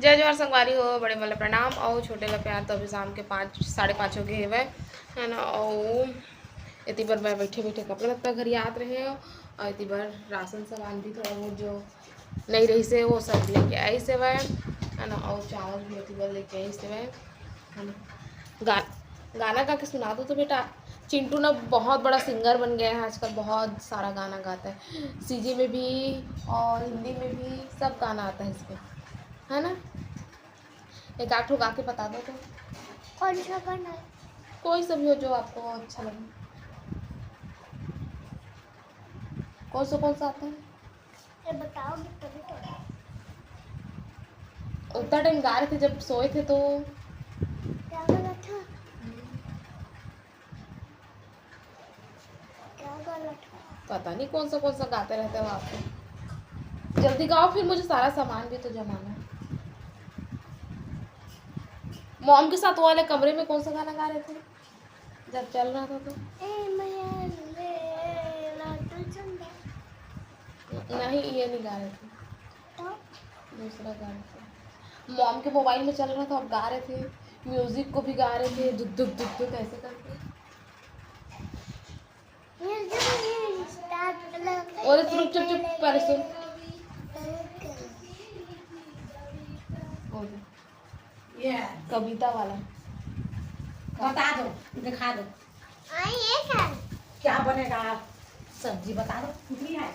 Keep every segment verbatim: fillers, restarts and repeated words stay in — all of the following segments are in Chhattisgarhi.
जय जोहार संगवारी हो, बड़े मन ला प्रणाम अउ छोटे ला प्यार। तो अभी शाम के पाँच, साढ़े पाँच हो गए हवय, है ना। अउ एती बर मैं बैठे बैठे कपड़ा लत्ता घरियात रहे हव, अउ एती बर राशन सामान भी थोड़ा बहुत जो नहीं रहिस हे, वो सब लेके आइस हवय, है ना। अउ चावल भी एती बर लेके आइस हवय, है ना। गा-, गाना गा के सुना दो तो बेटा। चिंटू ना बहुत बड़ा सिंगर बन गया है आजकल, बहुत सारा गाना गाता है, सीजी में भी और हिंदी में भी, सब गाना आता है इसको, है ना। एक आध ठो गा के बता दो तो। कौन सा गाना? कोई सा भी हो जो आपको अच्छा लगे। कौन सा, कौन सा आता है? ये बताओगे तभी तो। उतना टाइम गा रहे थे जब सोए थे तो। क्या बोला था? क्या बोला था? पता नहीं कौन सा, कौन सा गाते रहते हो आप तो। जल्दी गाओ, फिर मुझे सारा सामान भी तो जमाना है। मॉम के साथ वाले कमरे में कौन सा गाना गा रहे थे जब चल रहा था तो? ए मैया रे, लाडू चंदा। नहीं, ये नहीं गा रहे थे। तो? दूसरा गा रहे थे। मॉम के मोबाइल में चल रहा था, अब गा रहे थे। म्यूजिक को भी गा रहे थे, दुक दुक दुक दुक ऐसे करके। म्यूजिक नहीं, स्टार्ट कर। अरे चुप, चुप, चुप, पहले सुन। हो गया। ये कविता वाला। बता दो, दिखा दो। हाँ, ये क्या? क्या बनेगा? सब्जी बता दो। कितनी है?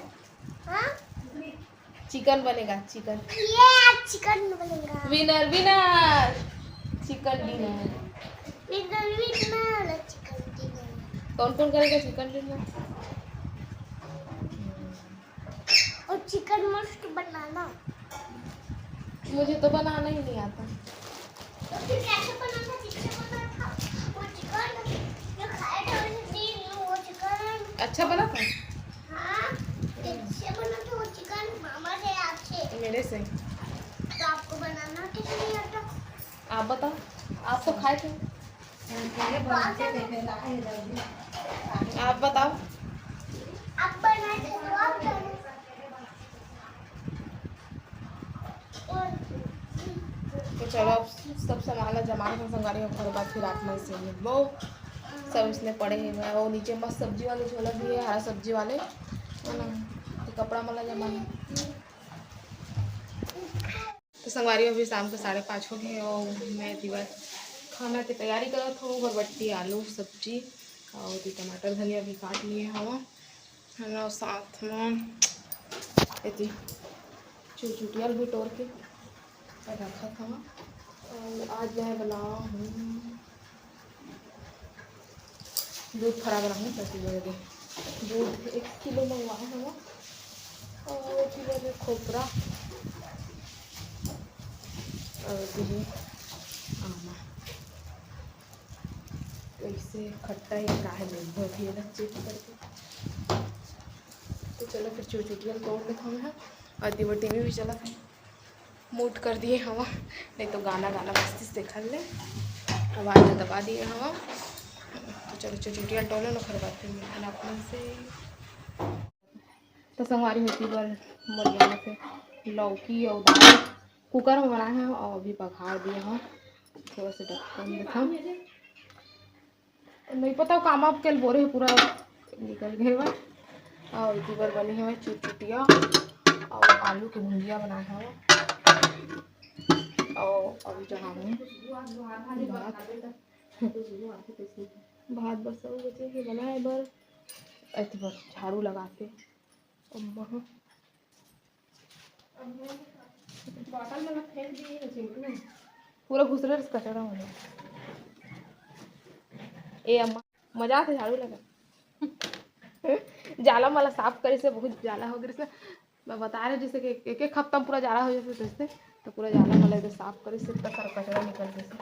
हाँ? कितनी? चिकन बनेगा, चिकन। ये आज चिकन बनेगा। Winner, winner. Chicken dinner. Winner, winner, chicken dinner. कौन कौन करेगा चिकन डिनर? और चिकन मस्त बनाना। मुझे तो बनाना ही नहीं आता। तो फिर कैसे बना था, जिससे बना था वो चिकन, जो खाए थे उस दिन, वो चिकन? अच्छा बना था? हाँ, जिससे बना था वो चिकन मामा के हाथ से। मेरे से? तो आपको बनाना कैसे नहीं आता? आप बताओ, आप तो खाए थे। आप बताओ। आप बनाए थे तो आप खाए। तो चलो, अब सब सामान ला जमा के संगवारी, ओकर बाद फिर रात में इसे मिलबो। सब इसने पड़े हे, मैं वो नीचे मस्त सब्जी वाले झोला भी है, हरा सब्जी वाले, है ना, तो कपड़ा मला जमा है। तो संगवारी, अभी शाम के साढ़े पाँच हो गए और मैं एती बर खाना के तैयारी करत हूँ। बरबट्टी, आलू, सब्जी और एती टमाटर, धनिया भी काट लिए हवा, है ना। साथ में एती चुरचुटिया भी टोर के रखत हवा। और आज मैं बनावा हूँ दूध फरा बनाहूँ, ताकि मेरे दूध एक किलो मंगवाए हवा। और एती बर खोपरा और एती आमा। कैसे खट्टा है, का है, नहीं, बहुत ही अलग चेक करके। तो चलो फिर चुरचुटिया तोड़ लेत हन, और एती बर टीवी भी चलत है। Mute कर दिए हवा, नहीं तो गाना गाना बजतिस देखा ले, आवाज ला दबा दिए हवा। तो चलो चुरचुटिया टोलो ना, ओकर बाद फिर मिलथन आप मन से। तो संगवारी हो, एती बर मोर यहाँ से लौकी और दाल कुकर में बनाए हैं और अभी बघार दिए हैं। थोड़ा सा ढक्कन देथन। नहीं पता वो कामा के बोरे हे, पूरा निकल गए हवय। और एती बर बने हवय चुटचुटिया और आलू के भुंजिया बनाए हवय। और अभी चढ़ाहूँ भात, भात बस अउ बचे हे बनाए बर। एती बर झाड़ू लगा के अम्मा ह। बॉटल में फेंक दिए हे चिंटू। पूरा घुसरे रस कचरा हो गया। ए अम्मा, मजा आथे झाड़ू लगा। जाला मला साफ करे से बहुत जाला हो गए से। मैं बता रहे जैसे कि एक एक हफ्ता में पूरा जाला हो जाते, जैसे तो पूरा जाला मला तो साफ करे से इतना सारा कचरा निकल जैसे।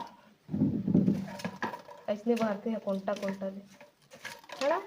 ऐसने बहरते हैं कोंटा कोंटा ले, है ना?